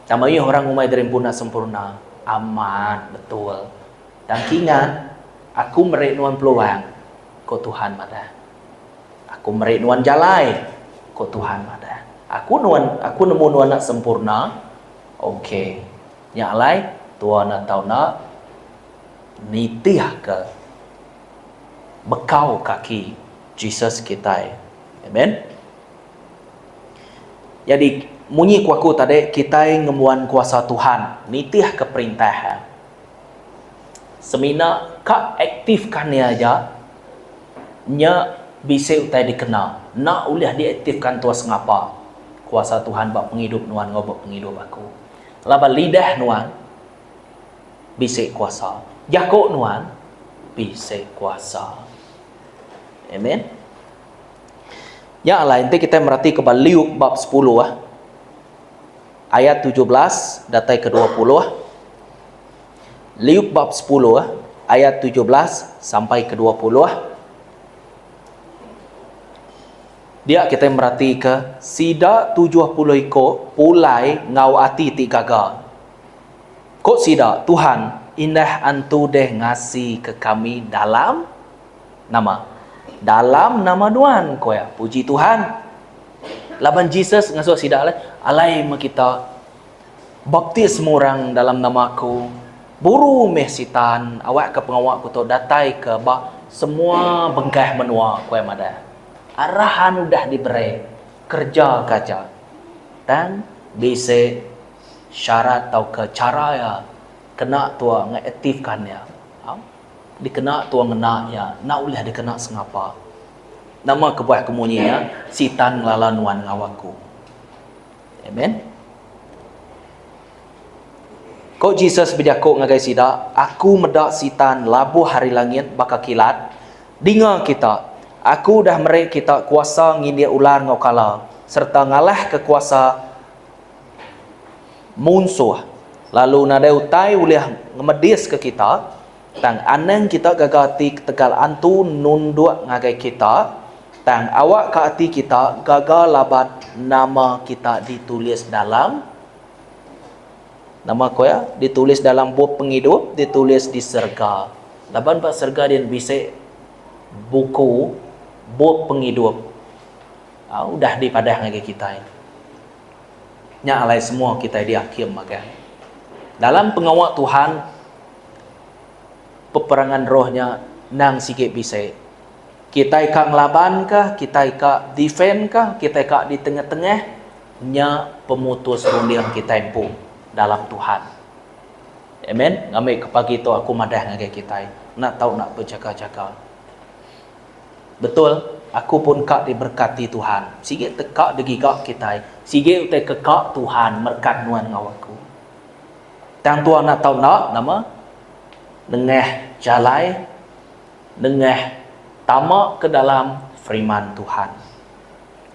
Speaker 1: Tang mayuh orang ngumbai diri empu enda sempurna. Amat betul. Tang kingat, aku meri nuan peluang, ku Tuhan madah. Aku meri nuan jalai, ku Tuhan madah. Aku nuan, aku nemu nuan enda sempurna. Ok. Nya alai, tua enda tau enda nitihka bekau kaki Jesus kitai. Amen. Nyadi, munyi ku aku tadi, kitai ngembuan kuasa Tuhan nitihka perintah Iya. Semina ka aktifkan iya aja, nya bisi utai dikena. Enda ulih diaktifkan tua sengapa kuasa Tuhan ba pengidup nuan enggau ba pengidup aku. Laban lidah nuan bisi kuasa. Jaku nuan bisi kuasa. Amen. Nya alai enti kitai meratika ba Luke bab sepuluh ayat 17 datai ke 20. Luke bab sepuluh ayat 17 sampai ke 20. Dia kitai meratika sida 70 iku pulai enggau ati ti gaga. Ku sida, Tuhan, indah antu deh ngasika kami dalam nama. Dalam nama nuan, ku iya. Puji Tuhan. Laban Jesus ngasuh sida alai, alai meh kita baptis semua orang dalam nama aku. Buru meh Sitan awakka pengawa aku tu datai ke ba semua bengkah menua, ku iya madah. Arahan udah diberi, kereja ke aja. Tang bisi syarat tauka chara iya kena tua ngeaktifkan iya. Au. Dikena tua ngena iya, enda ulih dikena sengapa. Nama kebuah ke munyi nya, Sitan ngelala nuan enggau aku. Amen. Ko Jesus bejaku ngagai sida, Aku meda Sitan labuh ari langit baka kilat. Dinga kita, Aku udah meri kita kuasa ngindik ular enggau kala, sereta ngalahka kuasa munsuh, lalu nadai utai ulih ngemediska kita. Tang anang kita gaga ati ketegal antu nunduk ngagai kita, tang awakka ati kita gaga laban nama kita ditulis dalam Nama ku iya? Ditulis dalam bup pengidup, ditulis di serega. Laban ba serega din bisi buku bup pengidup udah dipadah ngagai kitai. Nya alai semua kitai diakim magang. Dalam pengawa Tuhan, peperangan roh nya endang sigi bisi. Kitai ka ngelaban kah, kitai ka defend kah, kitai ka di tengah-tengah, nya pemutus runding kitai empu dalam Tuhan. Amen. Ngambika pagi tu aku madah ngagai kitai, enda tau enda bejaga-jaga. Betul, aku pun ka diberkati Tuhan. Sigi teka digiga kitai, sigi utai ke ka Tuhan merekat nuan enggau aku. Tang tua enda tau enda nama? Nengah jalai, nengah tama ke dalam firman Tuhan.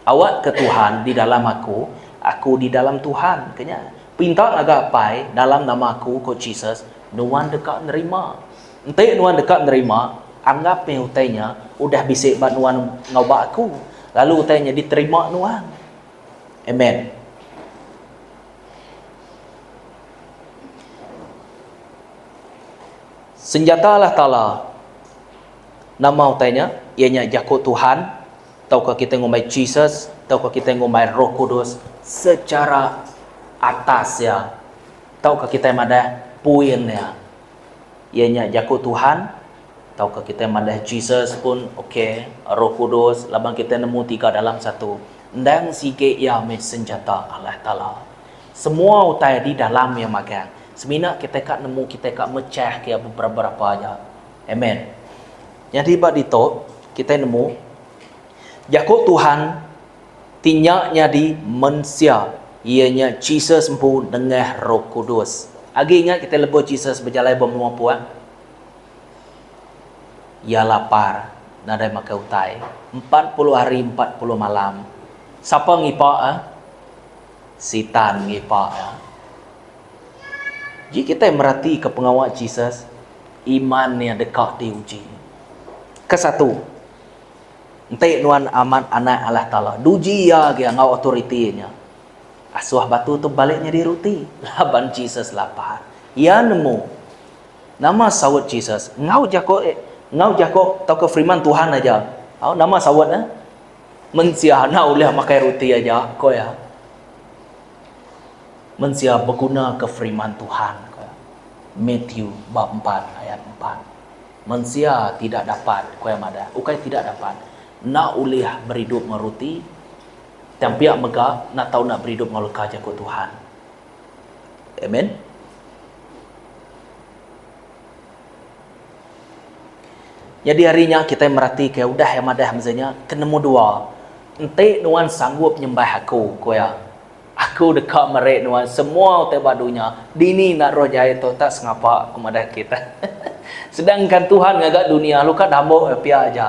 Speaker 1: Awak ke Tuhan di dalam aku, aku di dalam Tuhan. Ke nya, pinta ngaga Apai dalam nama aku, ko Jesus, nuan deka nerima. Enti nuan deka nerima, anggap meh utai nya udah bisi ba nuan enggau ba aku, lalu utai nya diterima nuan. Amen. Senjata Allah Taala nama utai nya? Iya nya jaku Tuhan tauka kitai ngumbai Jesus tauka kitai ngumbai Roh Kudus secara atas iya tauka kitai madah puin iya. Iya nya jaku Tuhan tauka kitai madah Jesus pun ok, Roh Kudus laban kitai nemu tiga dalam satu. Endang sigi iya meh senjata Allah Taala. Semua utai di dalam iya magang. Semina kitai ka nemu kitai ka mechah ke iya beberapa aja. Amen. Nyadi ba ditu kitai nemu jaku Tuhan ti nya nyadi mensia, iya nya Jesus empu nengah Roh Kudus. Agi ingat kitai lebuh Jesus bejalai ba menua puak? Iya lapar, nadai makai utai. 40 hari 40 malam. Sapa ngipa iya? Sitan ngipa iya. Ji kitai meratika pengawa Jesus, iman iya deka diuji. Kesatu, Enti nuan amat Anak Allah Taala, duji iya agi enggau autoriti nya. Asuh batu tu balik nyadi ruti, laban Jesus lapar. Iya nemu. Nama saut Jesus? Enggau jako enggau jako tauka firman Tuhan aja. Au nama saut ne? Mensia enda ulih makai ruti aja, ko iya. Mensia begunaka firman Tuhan, ko iya. Matthew bab empat ayat empat. Mensia tidak dapat, ku iya madah, ukai tidak dapat, enda ulih beridup enggau ruti, tang pia mega enda tau enda beridup enggau leka jaku Tuhan. Amen. Nyadi ari nya kitai meratika udah iya madah mesti nya ke nemu dua. Enti nuan sanggup nyembah aku, ku iya, Aku deka meri nuan semua utai ba dunya. Dini enda roh jai tu tak sengapa ku madah kita. Sedangkan Tuhan ngaga dunia lalu ka dambo iya pia aja.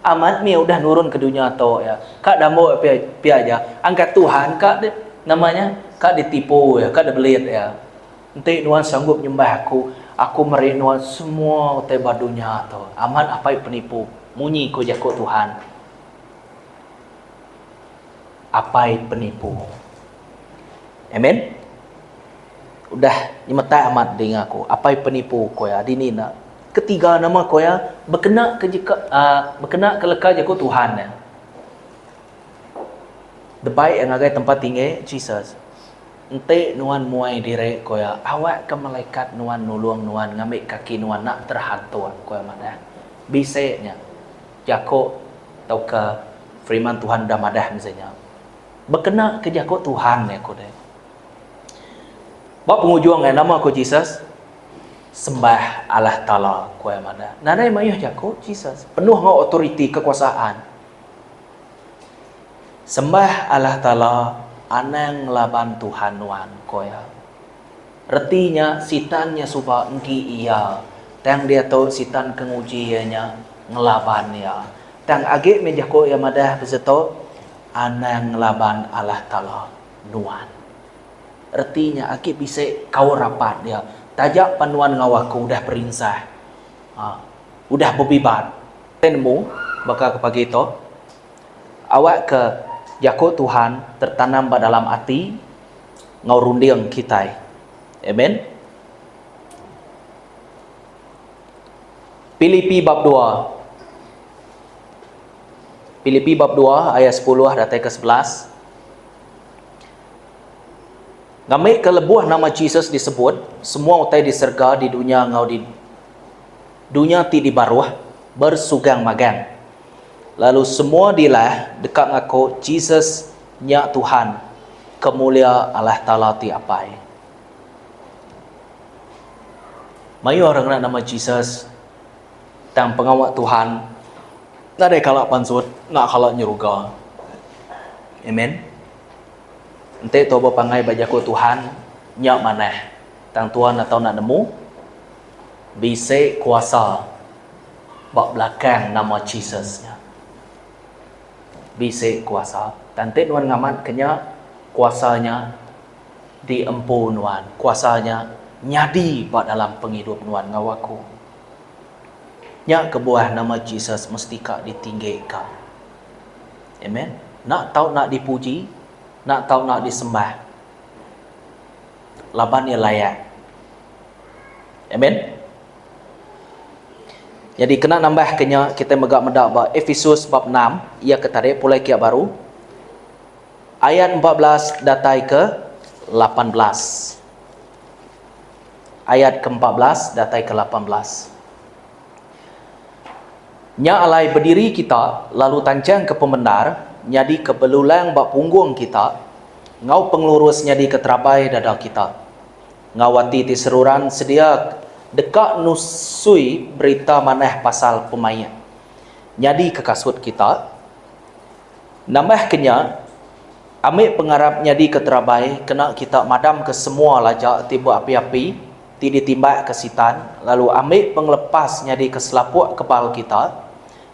Speaker 1: Amat mih udah nurun ke dunya tu iya. Ka dambo iya pia pia aja. Angkat Tuhan ka de nama nya ka ditipu iya, ka dibelit iya. Enti nuan sanggup nyembah aku, aku meri nuan semua utai ba dunya tu. Amat apai penipu munyi ku jaku Tuhan. Apai penipu. Amen. Udah nyemetak amat dinga aku. Apai penipu ko iya dini enda. Ketiga nama ko iya bekena ke jeka uh, bekena ke leka jaku Tuhan iya. Debai iya ngagai tempat tinggi Jesus. Enti nuan muai diri ko iya, awak ke malaikat nuan nulung nuan ngambi kaki nuan enda terhantuk ko iya madah. Bisi nya. Jako tauka firman Tuhan udah madah mesti nya. Bekena ke jako Tuhan meh aku deh. Ba pengujung iya nama ko Jesus? Sembah Allah Taala ko iya madah. Nadai mayuh jako Jesus, penuh enggau autoriti kekuasaan. Sembah Allah Taala anang ngelaban Tuhan nuan ko iya. Reti nya, Sitan nya suba enggi iya, tang diatu Sitan ke nguji iya nya ngelaban iya. Tang agi meh jaku iya madah besetu, Anang ngelaban Allah Taala nuan. Reti nya agi bisi kaul rapat dia, taja pan nuan enggau aku udah berinsah, udah bebibat. Kitai nemu baka ke pagi tu, awakka jaku Tuhan tertanam ba dalam ati enggau runding kitai. Amen. Pilipi bab dua. Pilipi bab dua ayat sepuluh datai ke 11. Ngambika lebuh nama Jesus disebut, semua utai di serega, di dunya enggau di dunya ti di baruh bersugang magang. Lalu semua dilah deka ngaku Jesus nya Tuhan, ke mulia Allah Taala ti Apai. Mayuh orang ngena nama Jesus tang pengawa Tuhan nadai kala pansut enda kala nyeruga. Amen. Enti tua bepanggai ba jaku Tuhan, nya manah. Tang tua enda tau enda nemu, bisi kuasa ba belakang nama Jesus nya. Bisi kuasa. Tang enti nuan ngamatka nya, kuasa nya diempu nuan. Kuasa nya nyadi ba dalam pengidup nuan enggau aku. Nya kebuah nama Jesus mesti ka ditinggika. Amen. Enda tau enda dipuji, enda tau enda disembah. Laban iya layak. Amen. Jadi kena nambah ke nya kita mega meda ba Efesus bab 6 iya ke tadi pulai kia baru. Ayat 14 datai ke 18. Ayat ke 14 datai ke 18. Nya alai bediri kita lalu tanchangka pemendar nyadika belulang ba punggung kita, enggau pengelurus nyadika terabai dada kita. Enggau ati ti seruran sedia deka nusui berita manah pasal pemaik nyadika kasut kita. Nambahka nya, ambi pengarap nyadika terabai kena kita madamka semua laja ti beapi-api ti ditimbakka Sitan, lalu ambi pengelepas nyadika selapuk kebal kita,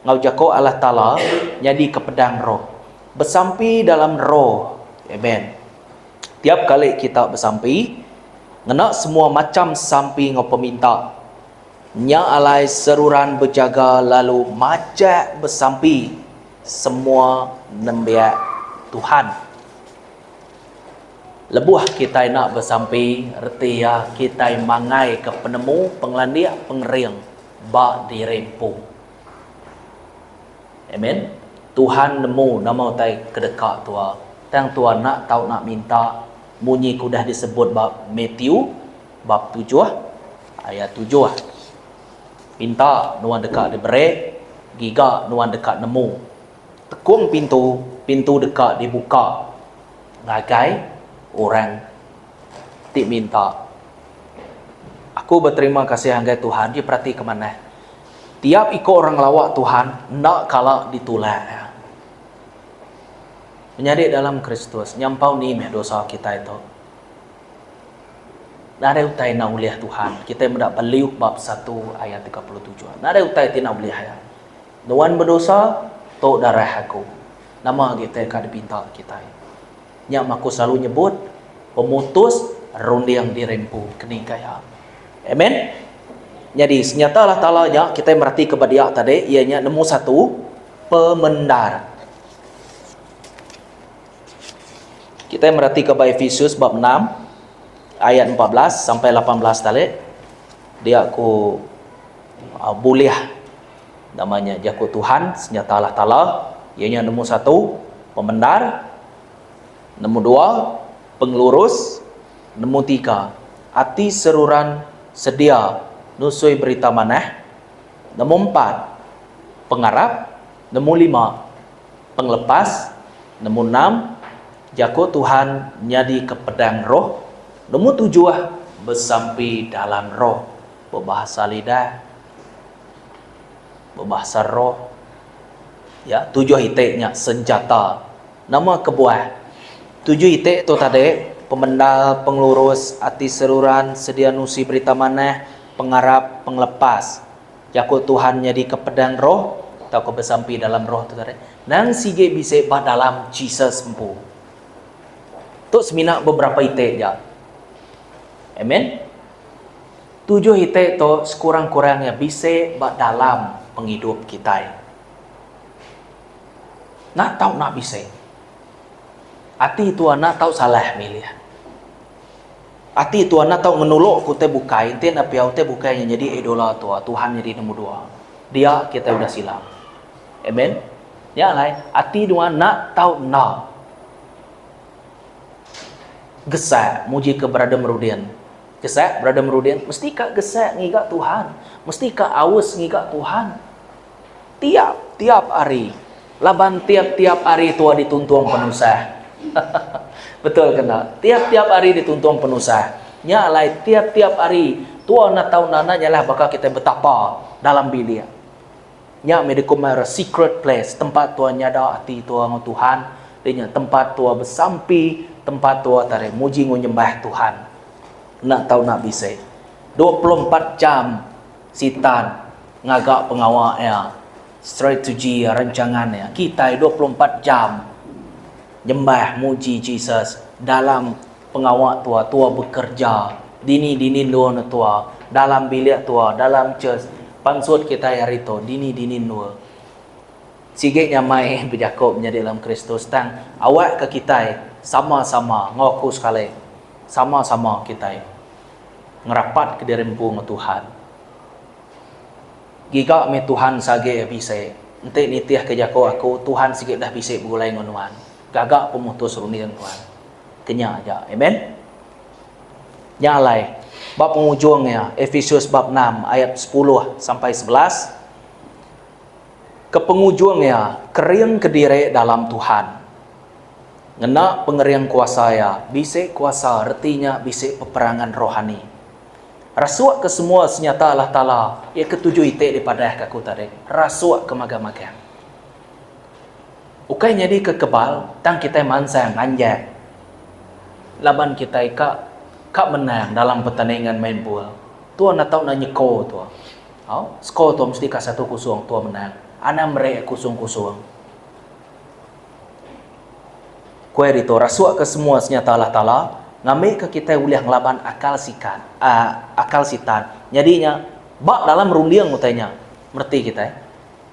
Speaker 1: enggau Jaku Allah Taala nyadika pedang roh. Besampi dalam roh. Amen. Tiap kali kita besampi, ngena semua macham sampi enggau peminta. Nya alai seruran bejaga lalu majak besampi semua nembiak Tuhan. Lebuh kitai enda besampi, reti iya kitai mangaika penemu, pengelandik, pengering ba diri empu. Amen. Tuhan nemu nama utai kedeka tua, tang tua enda tau enda minta munyi ke udah disebut ba Matthew bab tujuh ayat tujuh. Minta nuan deka diberi, giga nuan deka nemu. Tekung pintu, pintu deka dibuka ngagai orang ti minta. Aku beterima kasih ngagai Tuhan ji peratika manah. Tiap iku orang ngelawa Tuhan enda kala ditulak iya. Menyadi dalam Kristus, nyampau ni meh dosa kitai tu. Nadai utai enda ulih Tuhan. Kitai meda ba Luke bab satu ayat 37. Nadai utai ti enda ulih iya. Nuan bedosa, tu darah aku. Nama agi utai ka dipinta kitai. Nya meh aku selalu nyebut, pemutus runding diri empu keni ka iya. Amen. Nyadi senyata Allah Taala nya kitai meratika ba dia tadi iya nya nemu satu, pemendar. Kitai meratika ba Efesus bab enam ayat 14 sampai 18 tadi dia ku uh, bulih namanya jaku Tuhan senyata Allah Taala iya nya nombor satu pemendar nombor dua pengelurus nombor tiga ati seruran sedia nusui berita manah nombor empat pengarap nombor lima Pengelepas, Nemu enam, Jaku Tuhan nyadika pedang roh. Nemu tujuh, Besampi dalam roh, bebahasa lidah, bebahasa roh. Ya, tujuh iti nya senjata. Nama kebuah? Tujuh iti tu tadi, pemendar, pengelurus, ati seruran, sedia nusi berita manah, pengarap, pengelepas. Jaku Tuhan nyadika pedang roh tauka besampi dalam roh tu tadi nang sigi bisi ba dalam Jesus empu. Tu semina beberapa iti aja. Amen. Tujuh iti tu sekurang-kurang iya bisi ba dalam pengidup kitai. Enda tau enda bisi. Ati tua enda tau salah milih. Ati tua enda tau ngenulok ke utai bukai enti enda pia utai bukai nya nyadi idola tua, Tuhan nyadi nombor dua. Dia kitai udah silap. Amen. Nya alai ati nuan enda tau enda. Gesak muji ke Brother Merudin. Gesak Brother Merudin mesti ka gesak ngiga Tuhan. Mesti ka aus ngiga Tuhan. Tiap tiap hari. Laban tiap tiap hari tua dituntung penusah. Betul ke enda? Tiap tiap hari dituntung penusah. Nya alai tiap tiap hari tua enda tau enda enda nyalah baka kitai betapa dalam bilik. Nya meh dikumbai orang secret place, tempat tua nyada ati tua enggau Tuhan, ti nya tempat tua besampi, tempat tua tadi muji enggau nyembah Tuhan. Enda tau enda bisi. 24 jam sitan ngaga pengawa iya, strategi iya, rancangan iya. Kitai 24 jam nyembah muji Jesus dalam pengawa tua, tua bekerja dini-dini endur ne tua, dalam bilik tua, dalam church, pansut kitai hari tu dini-dini endur. Sigi nyamai bejaku menyadi dalam Kristus tang awakka kitai sama-sama enggau aku sekali sama-sama kitai ngerapatka diri empu enggau Tuhan. Giga meh Tuhan sagi bisi. Enti nitihka jaku aku, Tuhan sigi dah bisi begulai enggau nuan. Gaga pemutus runding nuan. Ke nya aja. Amen. Nya alai, ba pengujung iya, Efesus bab enam ayat sepuluh sampai 11, ke pengujung iya, kering kediri dalam Tuhan. Ngena pengering kuasa iya, bisi kuasa reti nya bisi peperangan rohani. Rasuk ke semua senyata Allah Taala, iya ke tuju iti dipadahka aku tadi, rasuk ke magang-magang. Ukai nyadi ke kebal tang kitai mansang anjak laban kitai ka ka menang dalam pertandingan main bul. Tua enda tau enda nyeko tua. Au, skor tua mesti ka satu kusung tua menang. Anang meri kusung kusung. Kuai ditu rasuk ke semua senyata Allah Taala ngambika kitai ulih ngelaban akal sikat aaa akal sitan. Nyadi nya ba dalam runding utai nya mereti kitai.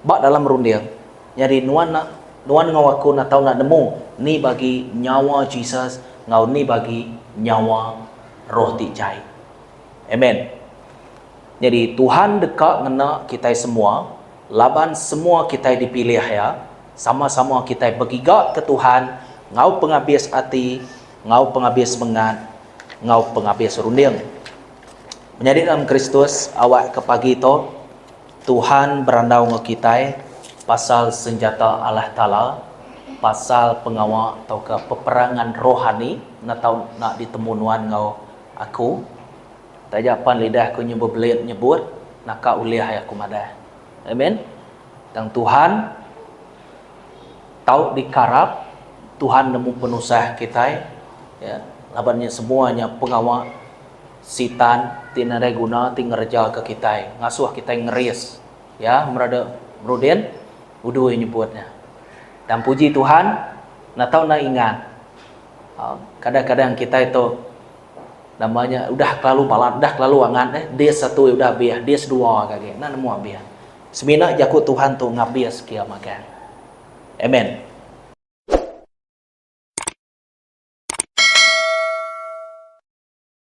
Speaker 1: Ba dalam runding, nyadi nuan enda nuan enggau aku enda tau enda nemu ni bagi nyawa Jesus enggau ni bagi nyawa roh ti jai. Amen. Nyadi Tuhan deka ngena kitai semua laban semua kitai dipilih Iya, sama-sama kitai begiga ke Tuhan enggau pengabis ati, enggau pengabis semengat, enggau pengabis runding. Menyadi dalam Kristus awak ke pagi tu Tuhan berandau enggau kitai pasal senjata Allah Taala, pasal pengawa tauka peperangan rohani enda tau enda ditemu nuan enggau aku. Taja pan lidah aku nyu bebelit nyebut, naka ulih ai aku madah. Amen. Tang Tuhan tau dikarap, Tuhan nemu penusah kitai, ya, laban nya semua nya pengawa Sitan ti nadai guna ti ngerejaka kitai, ngasuh kitai ngeris. Ya, merada merudin, udu iya nyebut nya. Tang puji Tuhan, enda tau enda ingat. Kadang-kadang kitai tu nama nya udah kelalu balat, udah kelalu angat eh, dis satu iya udah abih, dis dua ke agi, enda nemu abih. Semina jaku Tuhan tu ngabis kia magang. Amen.